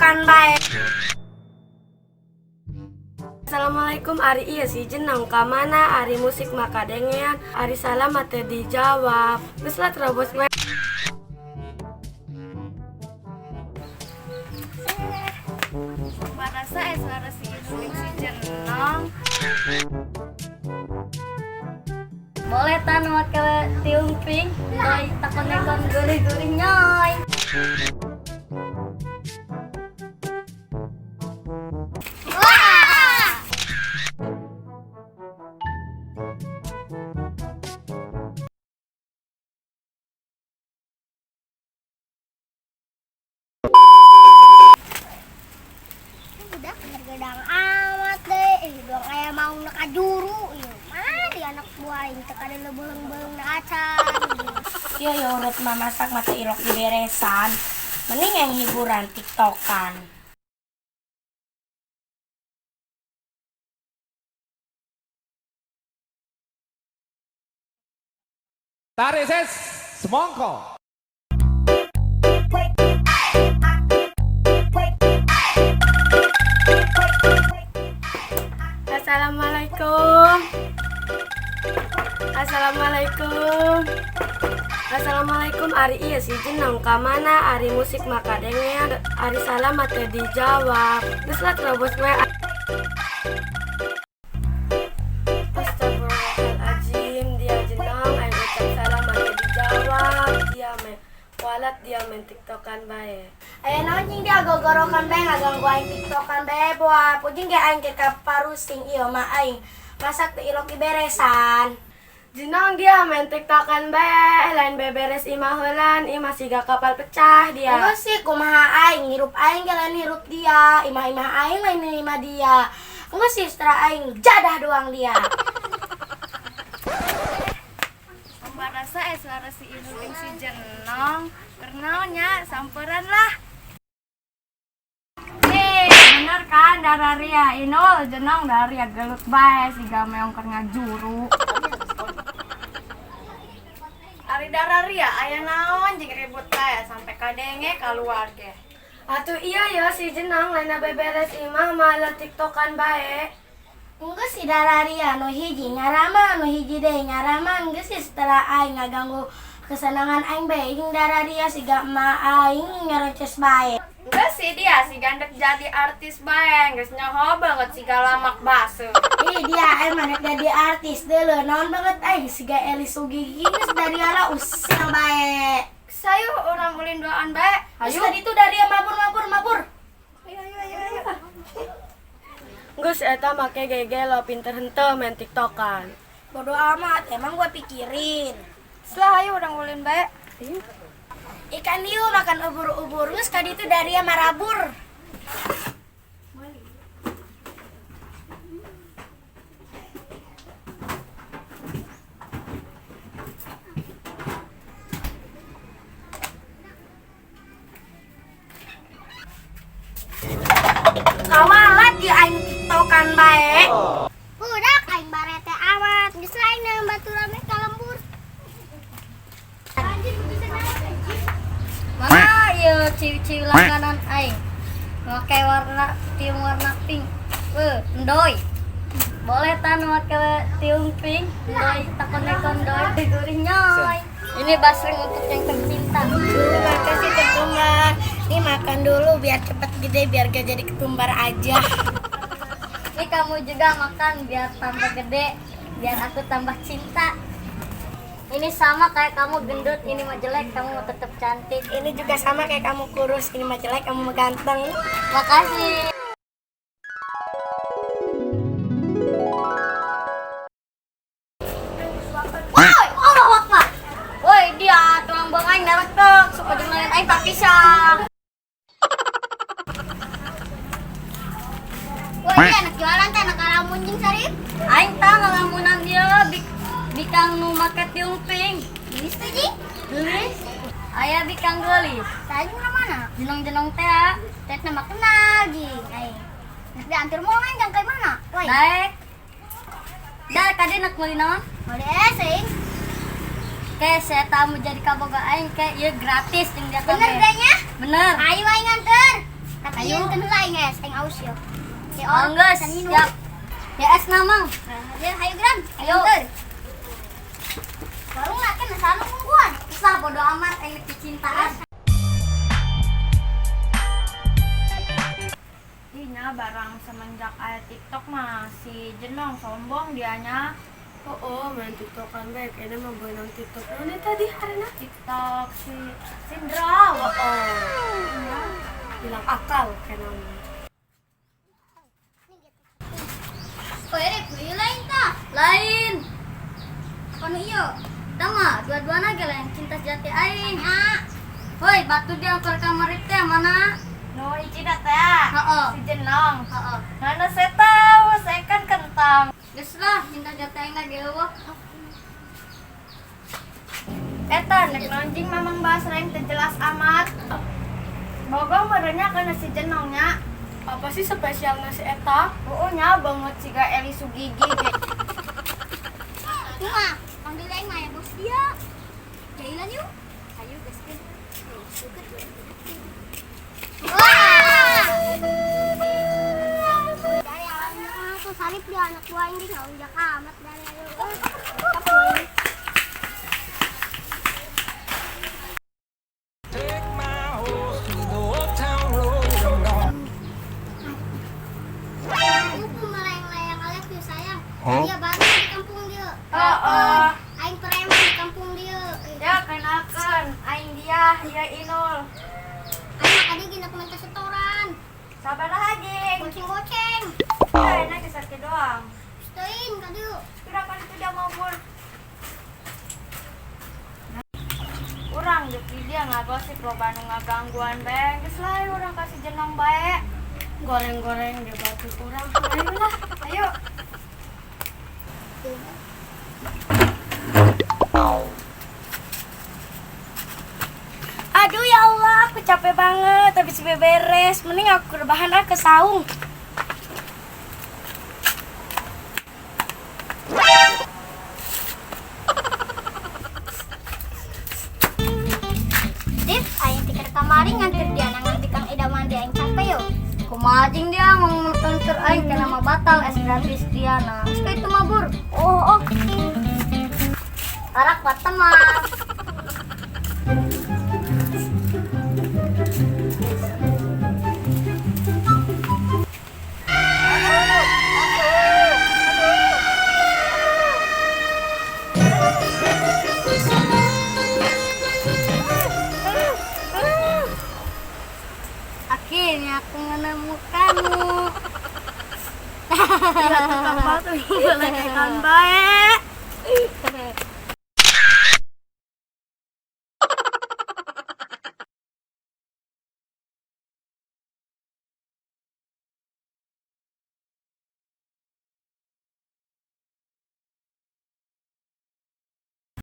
tiktokan bae. Assalamualaikum, ari iya si jenong ka mana, ari musik maka dengean, ari salam mah teu dijawab. Geus lah, terobos we. Marasa suara si Inul si Jenong. Boleh tan make tiung pink, doi takon-nekon gurih-gurih nyoy. Wah! Udah gedang amat deh, doang aya mau nak juru, ieu mana di anak buah aing teu kada leubeung-beung na acan. Iya ya, urut mah masak mah teu ilok diberesan. Mending yang hiburan tiktokan. Tarik ses semongko. Assalamualaikum. Assalamualaikum. Assalamualaikum, ari iya si jenong ka mana, ari musik maka dengean, ari salam mah teu dijawab. Geus lah, terobos we. Astagfirullahaladzim, dia jenong, aing ucap salam mah teu dijawab. Dia main walat, dia main tiktokan bae. Aya naon cing dia gogorokan bae, ngaganggu aing tiktokan bae, boa pujing ge aing ke kaparusing, ieu mah aing masak teu ilok diberesan. Jenong dia main tiktokan bae, lain beberes imah heulan, imah siga kapal pecah dia. Enggak sih, kumaha aing, hirup aing ge lain hirup dia, imah-imah aing lain imah dia. Enggak sih, setelah aing jadah doang dia. Marasa suara si Inul jeung si Jenong. Kernaonnya samperan lah. Nih, bener kan dararia Inul Jenong dararia gelut bae siga meong keur ngajuru. Ari dararia aya naon jeung ribut bae sampai kadenge keluar ge. Atuh iya ya, si jenong lain beberes imah malah tiktokan bae. Enggak sih, dararia nu hiji nyarama, nu hiji deh nyarama. Enggak sih, setelah aing ngaganggu kesenangan aing bae jeung dararia siga emak aing ngeroces bae. Enggak sih, dia si gandek jadi artis bae, geus nyaho banget siga lamak base. Ih, dia emang rek jadi artis dulu naon banget aing siga Eli Sugigi, geus dariala usil bae. Sayu urang ulin duaan bae. Ayo tadi tuh dari mabur mabur mabur. Ayo ayo ayo ayo. Geus eta make gege lo pinter henteu main tiktokan. Bodoh amat, emang gua pikirin. Setelah ayo urang ulin bae. Ikan hiu makan ubur-ubur, geus kadi itu dari marabur. Kawalat di aing tiktokan bae. Budak aing barete amat, geus lain nang batu rame ka lembur. Anjir bisa naik anjir. Mana ieu ciwi-ciwi langganan aing? Make warna tiung warna pink. Endoy. Boleh tan make tiung pink, doi takon-nekon doi gurih nyoy. Ini basreng untuk yang tercinta. Terima kasih ketumbar. Ini makan dulu biar cepet gede, biar gak jadi ketumbar aja. Ini kamu juga makan biar tambah gede, biar aku tambah cinta. Ini sama kayak kamu gendut, ini mah jelek, kamu mau tetap cantik. Ini juga sama kayak kamu kurus, ini mah jelek, kamu mah ganteng. Makasih. Woi, Allah Akbar. Woi, dia tulang bang aing naretek, suka jeung lain aing papisah. Woi, dia anak jualan teh anak ngalamun jeung Sarip. Aing tah ngalamunan dia bikang nu make tiung pink. Geus teh jing. Geulis. Aya bikang geulis. Saya jeung mana? Jenong-jenong teh ah. Teh nama kenal jing aing. Nek diantar mau aing jang mana? Woi. Daek. Dah kadi nak meuli naon? Meuli es aing. Ke saya tamu jadi kaboga aing ke ieu gratis jeung dia Bener kabeh. deh nya? Bener. Ayo aing nganter. Ayo kan heula aing es, aing aus yo. Si Oh, geus, siap. Ya es namang. Ya, hayu geran. Ayo. Warung lah kan sana nungguan. Susah bodo amat aing cintaan. Ih, barang semenjak aya TikTok mah si Jenong sombong dianya. Oh, main tiktokan bae kayaknya mah beunang TikTok. Naon tadi harina? TikTok si Sindrom. Oh. Hilang akal kayaknya. Oh, Erik, ieu lain tah. Lain. Apa nu ieu? Tama, dua-duana ge lain cinta sejati aing. Hoi, batu dia ke kamar teh mana? Nu hiji teh. Heeh. Si Jenong. Heeh. Mana saya tahu, saya kan kentang. Geus lah, cinta sejati aing ge eueuh. Eta nek nonjing mamang bahas lain teu jelas amat. Bogo merenya kana si Jenongnya. Apa sih spesial nasi eta? Heeh nya banget siga Eli Sugigi ge. Cuma panggil aing mah ya bos dia. Jailan yuk. Ayo gaskeun. Wah! Dari awalnya tuh sarip dia anak buah ini nggak amat dari ayo. Take my horse to the old town road. I'm gonna Aku melayang-layang alek tuh sayang. Dia baru di kampung dia. Heeh. Aing preman di kampung dia. Ya kenakan aing dia, dia Inul. Aing mah gini minta setoran. Sabar lagi. Goceng-goceng. Ya enak sakit doang. Stein kadieu. Udah kan itu dia mau bur. Urang deui dia ngagosip loba nu ngagangguan bae. Geus lah urang kasih Jenong bae. Goreng-goreng dia batu urang. Ayo lah. Ayo. Aduh ya Allah, aku capek banget habis beberes. Mending aku rebahan ah ke saung. Dip, aing tikar kamari nganter dia nganti Kang Ida mandi aing capek yo. Kumaha jeung dia mau nganter aing kana mah batal es gratis dia nah. Geus ka itu mabur. Oh, oh. Tarak teman. Akhirnya aku menemukanmu. Iya tukang batu belekekan bae.